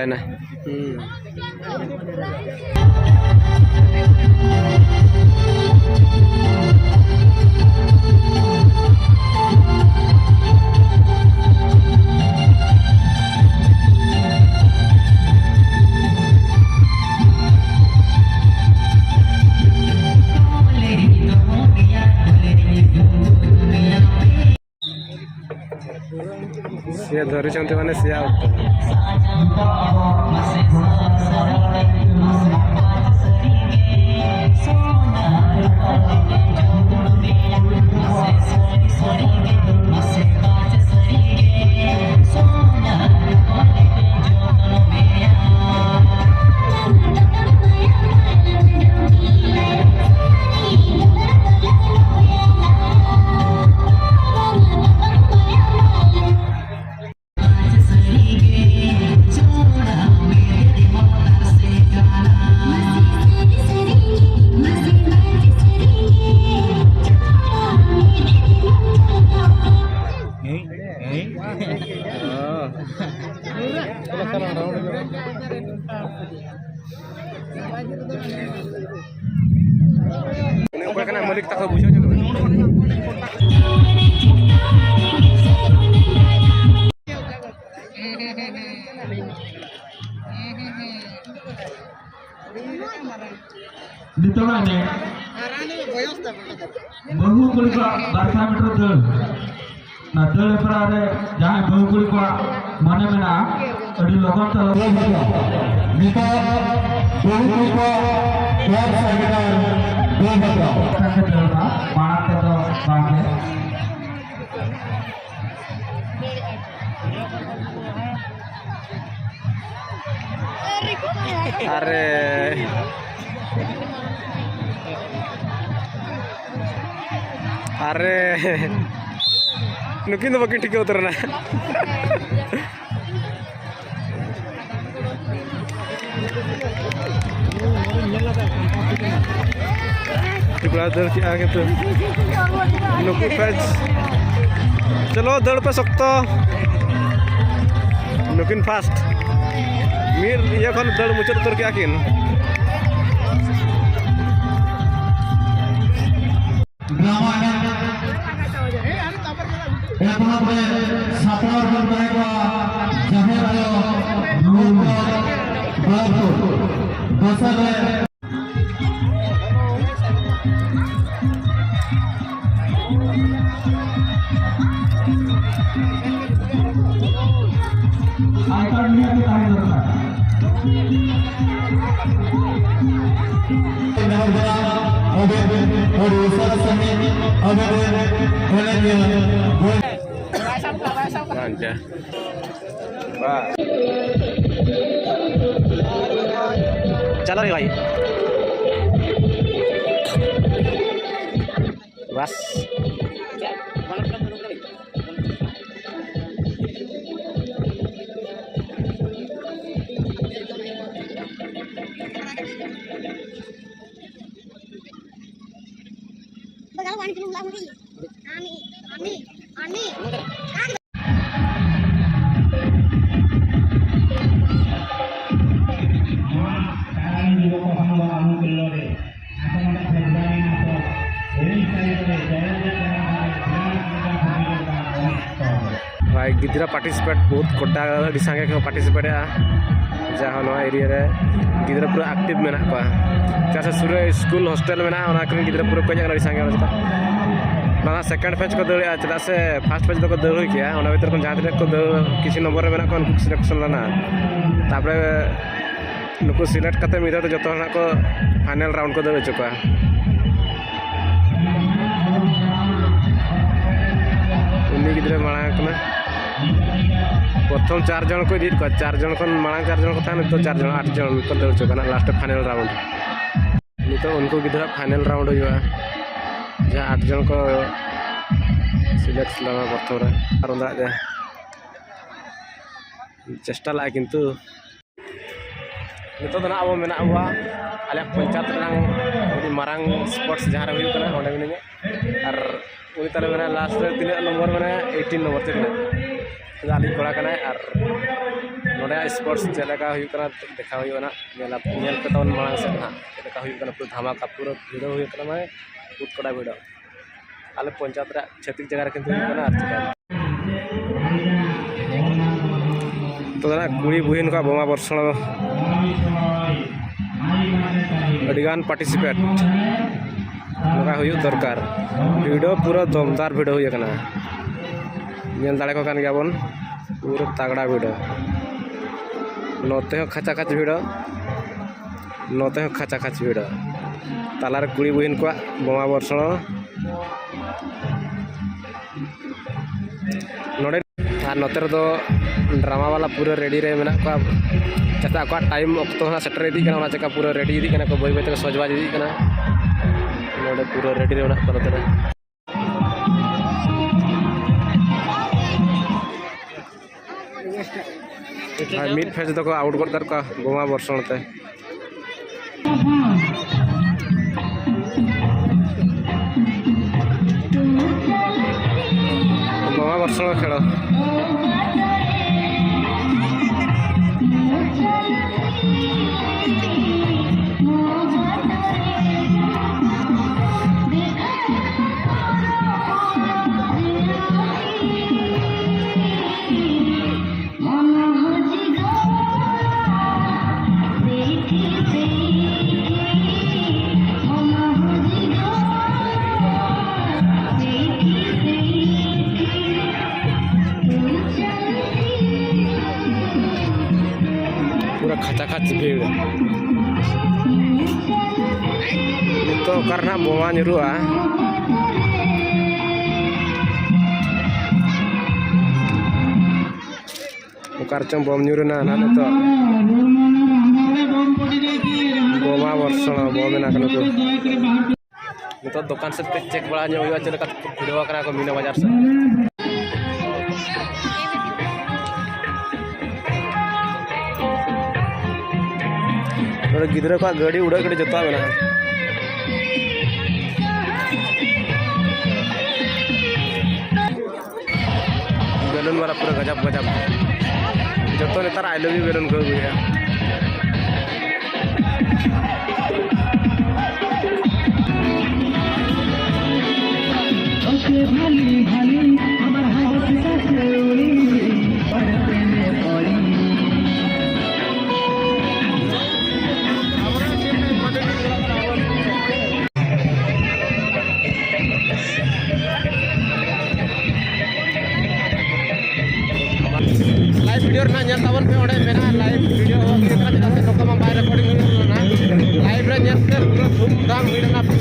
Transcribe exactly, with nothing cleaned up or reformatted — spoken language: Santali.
ᱮᱱᱟ᱾ ᱦᱩᱸ᱾ ᱥᱮ ᱫᱷᱚᱨᱤ ᱪᱟᱸᱫ ᱢᱟᱱᱮ ᱥᱮᱭᱟ ᱚᱠᱛᱚ᱾ ᱩᱱᱤ ᱚᱠᱚᱭ ᱠᱟᱱᱟᱭ ᱢᱟᱹᱞᱤᱠ ᱛᱟᱠᱚ ᱵᱩᱡᱷᱟᱹᱣ ᱧᱟᱢ᱾ ᱱᱤᱛᱚᱜᱟᱜ ᱮᱱᱮᱡ ᱵᱟᱹᱦᱩ ᱠᱩᱲᱤ ᱠᱚᱣᱟᱜ ᱵᱟᱨ ᱥᱟᱭ ᱢᱤᱴᱟᱨ ᱫᱟᱹᱲ᱾ ᱚᱱᱟ ᱫᱟᱹᱲ ᱦᱮᱯᱨᱟᱣ ᱨᱮ ᱡᱟᱦᱟᱸᱭ ᱵᱟᱹᱦᱩ ᱠᱩᱲᱤ ᱠᱚᱣᱟᱜ ᱢᱚᱱᱮ ᱢᱮᱱᱟᱜᱼᱟ, ᱟᱹᱰᱤ ᱞᱚᱜᱚᱱ ᱛᱮ ᱱᱤᱛᱚᱜ ᱵᱟᱹᱦᱩ ᱠᱩᱲᱤ ᱠᱚᱣᱟᱜ ᱵᱟᱨ ᱥᱟᱭ ᱢᱤᱴᱟᱨ ᱫᱟᱹᱲ ᱦᱮᱯᱨᱟᱣ᱾ ᱢᱟᱲᱟᱝ ᱛᱮᱫᱚ ᱵᱟᱝ ᱜᱮ᱾ ᱟᱨᱮ᱾ ᱟᱨᱮ᱾ ᱱᱩᱠᱤᱱ ᱫᱚ ᱵᱟᱹᱠᱤᱱ ᱴᱷᱤᱠᱟᱹ ᱩᱛᱟᱹᱨ ᱮᱱᱟ᱾ ᱴᱤᱯᱲᱟ ᱫᱟᱹᱲ ᱠᱮᱜᱼᱟ ᱠᱤᱱᱛᱩ ᱱᱩᱠᱩ ᱯᱮᱪ᱾ ᱪᱚᱞᱚ ᱫᱟᱹᱲ ᱯᱮ ᱥᱚᱠᱛᱚ᱾ ᱱᱩᱠᱤᱱ ᱯᱷᱟᱥᱴ᱾ ᱤᱭᱟᱹ ᱠᱷᱚᱱ ᱫᱟᱹᱲ ᱢᱩᱪᱟᱹᱫ ᱩᱛᱟᱹᱨ ᱠᱮᱜᱼᱟ ᱠᱤᱱ᱾ ᱰᱨᱟᱢᱟ ᱮᱱᱮᱡ ᱮᱛᱚᱦᱚᱵ ᱨᱮ ᱥᱟᱯᱲᱟᱣ ᱨᱮ ᱛᱟᱦᱮᱸ ᱠᱚᱜᱼᱟ ᱡᱟᱦᱮᱨ ᱟᱭᱳ ᱱᱩᱨᱢᱚᱦᱚᱞ ᱵᱟᱞᱟᱨᱯᱩᱨ᱾ ᱫᱚᱥᱟᱨ ᱨᱮ ᱥᱟᱱᱛᱟᱲ ᱱᱤᱭᱟᱹ ᱜᱮ ᱛᱟᱦᱮᱸ ᱫᱚᱨᱠᱟᱨ᱾ ᱱᱮᱦᱚᱨ ᱠᱟᱱᱟ, ᱟᱵᱮᱱ ᱟᱹᱰᱤ ᱩᱥᱟᱹᱨᱟ ᱥᱟᱺᱦᱤᱡ ᱟᱵᱮᱱ ᱮᱱᱮᱡ ᱧᱮᱞ᱾ ᱵᱟᱝ ᱪᱮ᱾ ᱵᱟᱝ᱾ ᱪᱟᱞᱟᱣ ᱨᱮ ᱵᱷᱟᱭ᱾ ᱵᱟᱥ᱾ ᱵᱟᱜᱟᱣ ᱵᱟᱝ ᱪᱩᱞᱩᱝ ᱞᱟᱝ ᱦᱩᱭ᱾ ᱟᱢᱤ, ᱟᱢᱤ, ᱟᱢᱤ᱾ ᱵᱷᱟᱭ, ᱜᱤᱫᱽᱨᱟᱹ participate ᱵᱚᱦᱩᱛ ᱠᱚᱰᱟ, ᱟᱹᱰᱤ ᱥᱟᱸᱜᱮ ᱠᱚ participate ᱮᱜᱼᱟ᱾ ᱡᱟᱦᱟᱸ ᱱᱚᱣᱟ area ᱨᱮ ᱜᱤᱫᱽᱨᱟᱹ ᱯᱩᱨᱟᱹ active ᱢᱮᱱᱟᱜ ᱠᱚᱣᱟ, ᱪᱮᱫᱟᱜ ᱥᱮ ᱥᱩᱨ ᱨᱮ ᱥᱠᱩᱞ hostel ᱢᱮᱱᱟᱜᱼᱟ, ᱚᱱᱟ ᱠᱚᱨᱮᱱ ᱜᱤᱫᱽᱨᱟᱹ ᱯᱩᱨᱟᱹ ᱠᱚ ᱦᱮᱡ ᱟᱠᱟᱱᱟ ᱟᱹᱰᱤ ᱥᱟᱸᱜᱮ᱾ ᱚᱱᱟ second phase ᱠᱚ ᱫᱟᱹᱲ ᱮᱜᱼᱟ, ᱪᱮᱫᱟᱜ ᱥᱮ first phase ᱫᱚᱠᱚ ᱫᱟᱹᱲ ᱦᱩᱭ ᱠᱮᱜᱼᱟ, ᱚᱱᱟ ᱵᱷᱤᱛᱤᱨ ᱠᱷᱚᱱ ᱡᱟᱦᱟᱸ ᱛᱤᱱᱟᱹᱜ ᱠᱚ ᱫᱟᱹᱲ, ᱠᱤᱪᱷᱩ ᱱᱚᱢᱵᱚᱨ ᱨᱮ ᱢᱮᱱᱟᱜ ᱠᱚᱣᱟ, ᱩᱱᱠᱩ selection ᱞᱮᱱᱟ᱾ ᱛᱟᱨᱯᱚᱨᱮ ᱱᱩᱠᱩ select ᱠᱟᱛᱮ ᱢᱤᱫ ᱫᱷᱟᱣ ᱛᱮ ᱡᱚᱛᱚ ᱦᱚᱲ ᱦᱟᱸᱜ ᱠᱚ final round ᱠᱚ ᱫᱟᱹᱲ ᱦᱚᱪᱚ ᱠᱚᱣᱟ᱾ ᱩᱱᱤ ᱜᱤᱫᱽᱨᱟᱹ ᱢᱟᱲᱟᱝ ᱠᱟᱱᱟ᱾ ᱯᱨᱚᱛᱷᱚᱢ ᱪᱟᱨ ᱡᱚᱱ ᱠᱚ ᱤᱫᱤᱭᱮᱫ ᱠᱚᱣᱟ, ᱪᱟᱨ ᱡᱚᱱ ᱠᱷᱚᱱ ᱢᱟᱲᱟᱝ ᱪᱟᱨ ᱡᱚᱱ ᱠᱚ ᱛᱟᱦᱮᱸᱱᱟ, ᱱᱤᱛᱚᱜ ᱪᱟᱨ ᱡᱚᱱ, ᱟᱴ ᱡᱚᱱ ᱠᱚ ᱫᱟᱹᱲ ᱦᱚᱪᱚ ᱠᱟᱱᱟ last final round᱾ ᱱᱤᱛᱚᱜ ᱩᱱᱠᱩ ᱜᱤᱫᱽᱨᱟᱹ final round ᱦᱩᱭᱩᱜᱼᱟ, ᱡᱟᱦᱟᱸ ᱟᱴ ᱡᱚᱱ ᱠᱚ select ᱞᱮᱱᱟ ᱯᱨᱚᱛᱷᱚᱢ ᱨᱮ᱾ ᱟᱨ ᱚᱱᱟ ᱨᱮ ᱪᱮᱥᱴᱟ ᱞᱟᱜᱼᱟ, ᱠᱤᱱᱛᱩ ᱱᱤᱛᱚᱜ ᱫᱚ ᱱᱟᱜ ᱟᱵᱚ ᱢᱮᱱᱟᱜ ᱵᱚᱣᱟ ᱟᱞᱮᱭᱟᱜ ᱯᱚᱧᱪᱟᱭᱮᱛ ᱨᱮᱱᱟᱝ ᱟᱹᱰᱤ ᱢᱟᱨᱟᱝ sports ᱡᱟᱦᱟᱸ ᱨᱮ ᱦᱩᱭᱩᱜ ᱠᱟᱱᱟ, ᱚᱸᱰᱮ ᱢᱤᱱᱟᱹᱧᱟ᱾ ᱟᱨ ᱩᱱᱤ ᱛᱟᱞᱮ ᱢᱮᱱᱟᱭᱟ last ᱨᱮ ᱛᱤᱱᱟᱹᱜ ᱱᱚᱢᱵᱚᱨ ᱢᱮᱱᱟᱭᱟ? eighteen ᱱᱚᱢᱵᱚᱨ ᱛᱮ ᱢᱮᱱᱟᱭᱟ᱾ ᱩᱱᱤ ᱫᱚ ᱟᱹᱞᱤᱧ ᱠᱚᱲᱟ ᱠᱟᱱᱟᱭ᱾ ᱟᱨ ᱱᱚᱣᱟ ᱱᱚᱰᱮ ᱥᱯᱳᱨᱴᱥ ᱪᱮᱫ ᱞᱮᱠᱟ ᱦᱩᱭᱩᱜ ᱠᱟᱱᱟ ᱫᱮᱠᱷᱟᱣ ᱦᱩᱭᱩᱜᱼᱟ ᱱᱟᱜ, ᱧᱮᱞ ᱧᱮᱞ ᱯᱮ ᱛᱟᱵᱚᱱ ᱢᱟᱲᱟᱝ ᱥᱮᱫ ᱱᱟᱜ ᱪᱮᱫ ᱞᱮᱠᱟ ᱦᱩᱭᱩᱜ ᱠᱟᱱᱟ᱾ ᱯᱩᱨᱟᱹ ᱫᱷᱟᱢᱟᱠᱟ, ᱯᱩᱨᱟᱹ ᱵᱷᱤᱲ ᱦᱩᱭᱩᱜ ᱠᱟᱱᱟ, ᱢᱟᱱᱮ ᱵᱚᱦᱩᱛ ᱠᱚᱲᱟ ᱵᱷᱤᱲ᱾ ᱟᱞᱮ ᱯᱚᱧᱪᱟᱭᱮᱛ ᱨᱮᱭᱟᱜ ᱪᱷᱟᱹᱛᱤᱠ ᱡᱟᱭᱜᱟ ᱨᱮ ᱠᱤᱱᱛᱩ ᱦᱩᱭᱩᱜ ᱠᱟᱱᱟ᱾ ᱟᱨ ᱪᱮᱫ ᱛᱚ ᱱᱟᱜ ᱠᱩᱲᱤ ᱵᱩᱦᱤᱱ ᱠᱚᱣᱟᱜ ᱵᱳᱢᱟ ᱵᱚᱨᱥᱚᱱ ᱟᱹᱰᱤᱜᱟᱱ ᱯᱟᱨᱴᱤᱥᱤᱯᱮᱴ ᱱᱚᱝᱠᱟ ᱦᱩᱭᱩᱜ ᱫᱚᱨᱠᱟᱨ᱾ ᱵᱷᱤᱲ ᱯᱩᱨᱟᱹ ᱫᱚᱢᱫᱟᱨ ᱵᱷᱤᱲ ᱦᱩᱭ ᱟᱠᱟᱱᱟ, ᱧᱮᱞ ᱫᱟᱲᱮ ᱠᱚ ᱠᱟᱱ ᱜᱮᱭᱟᱵᱚᱱ᱾ ᱯᱩᱨᱟᱹ ᱛᱟᱜᱽᱲᱟ ᱵᱷᱤᱲ᱾ ᱱᱚᱛᱮ ᱦᱚᱸ ᱠᱷᱟᱪᱟ ᱠᱷᱟᱪ ᱵᱷᱤᱲ, ᱱᱚᱛᱮ ᱦᱚᱸ ᱠᱷᱟᱪᱟ ᱠᱷᱟᱪ ᱵᱷᱤᱲ᱾ ᱛᱟᱞᱟᱨᱮ ᱠᱩᱲᱤ ᱵᱩᱦᱤᱱ ᱠᱚᱣᱟᱜ ᱵᱳᱢᱟ ᱵᱚᱨᱥᱚᱱ᱾ ᱱᱚᱰᱮ ᱟᱨ ᱱᱚᱛᱮ ᱨᱮᱫᱚ ᱰᱨᱟᱢᱟ ᱵᱟᱞᱟ ᱯᱩᱨᱟᱹ ᱨᱮᱰᱤ ᱨᱮ ᱢᱮᱱᱟᱜ ᱠᱚᱣᱟ, ᱪᱮᱫᱟᱜ ᱟᱠᱚᱣᱟᱜ ᱴᱟᱭᱤᱢ ᱚᱠᱛᱚ ᱦᱚᱸ ᱥᱮᱴᱮᱨ ᱤᱫᱤᱜ ᱠᱟᱱᱟ, ᱚᱱᱟ ᱪᱮᱠᱟ ᱯᱩᱨᱟᱹ ᱨᱮᱰᱤ ᱤᱫᱤᱜ ᱠᱟᱱᱟ ᱠᱚ, ᱵᱟᱹᱭ ᱵᱟᱹᱭ ᱛᱮᱠᱚ ᱥᱚᱡᱽᱵᱟᱡᱽ ᱤᱫᱤᱜ ᱠᱟᱱᱟ᱾ ᱱᱚᱰᱮ ᱯᱩᱨᱟᱹ ᱨᱮᱰᱤ ᱨᱮ ᱢᱮᱱᱟᱜ ᱠᱚᱣᱟ ᱱᱚᱛᱮ ᱨᱮ᱾ ᱟᱨ ᱢᱤᱫ ᱯᱷᱮᱡᱽ ᱫᱚᱠᱚ ᱟᱣᱩᱴ ᱜᱚᱫ ᱠᱟᱜ ᱠᱚᱣᱟ ᱵᱳᱢᱟ ᱵᱚᱨᱥᱚᱱ ᱛᱮ᱾ ᱵᱳᱢᱟ ᱵᱚᱨᱥᱚᱱ ᱠᱷᱮᱞ᱾ ᱯᱩᱨᱟᱹ ᱠᱷᱟᱪᱟ ᱠᱷᱟᱪ ᱵᱷᱤᱲ᱾ ᱱᱤᱛᱚᱜ ᱚᱠᱟ ᱨᱮᱱᱟᱜ ᱵᱳᱢᱟ ᱧᱩᱨᱩᱜᱼᱟ? ᱚᱠᱟ ᱨᱮᱪᱚᱝ ᱵᱚᱢ ᱧᱩᱨ ᱮᱱᱟ ᱱᱟᱦᱟᱜ ᱱᱤᱛᱚᱜ᱾ ᱵᱳᱢᱟ ᱵᱚᱨᱥᱚᱱ ᱵᱚᱢ ᱮᱱᱟ ᱠᱚ ᱱᱩᱠᱩ᱾ ᱱᱤᱛᱚᱜ ᱫᱚᱠᱟᱱ ᱥᱮᱫ ᱠᱟᱹᱡ ᱪᱮᱠ ᱵᱟᱲᱟ ᱧᱚᱜ ᱦᱩᱭᱩᱜᱼᱟ, ᱪᱮᱫ ᱞᱮᱠᱟ ᱠᱚ ᱵᱷᱤᱲᱟᱹᱣ ᱟᱠᱟᱱᱟ ᱠᱚ ᱢᱤᱱᱟ ᱵᱟᱡᱟᱨ ᱥᱮᱫ᱾ ᱱᱚᱰᱮ ᱜᱤᱫᱽᱨᱟᱹ ᱠᱚᱣᱟᱜ ᱜᱟᱹᱰᱤ, ᱩᱰᱟᱹᱜ ᱜᱟᱹᱰᱤ ᱡᱚᱛᱚᱣᱟᱜ ᱢᱮᱱᱟᱜᱼᱟ᱾ ᱵᱮᱞᱩᱱ ᱵᱟᱞᱟ ᱯᱩᱨᱟᱹ ᱜᱟᱡᱟᱵ ᱜᱟᱡᱟᱵ᱾ ᱡᱚᱛᱚ ᱱᱮᱛᱟᱨ I love you balloon ᱠᱚ ᱟᱹᱜᱩᱭᱮᱫᱼᱟ᱾ Live video ᱨᱮᱱᱟᱜ ᱧᱮᱞ ᱛᱟᱵᱚᱱ ᱯᱮ, ᱚᱸᱰᱮ ᱢᱮᱱᱟᱜᱼᱟ, live video ᱦᱚᱸ ᱦᱩᱭ ᱠᱟᱱᱟ, ᱪᱮᱫᱟᱜ ᱥᱮ ᱱᱚᱝᱠᱟ ᱢᱟ ᱵᱟᱭ recording ᱦᱩᱭ ᱞᱮᱱᱟ᱾ Live ᱨᱮ ᱧᱮᱞ ᱯᱮ, ᱯᱩᱨᱟᱹ ᱫᱷᱩᱢᱫᱷᱟᱢ ᱦᱩᱭ ᱞᱮᱱᱟ᱾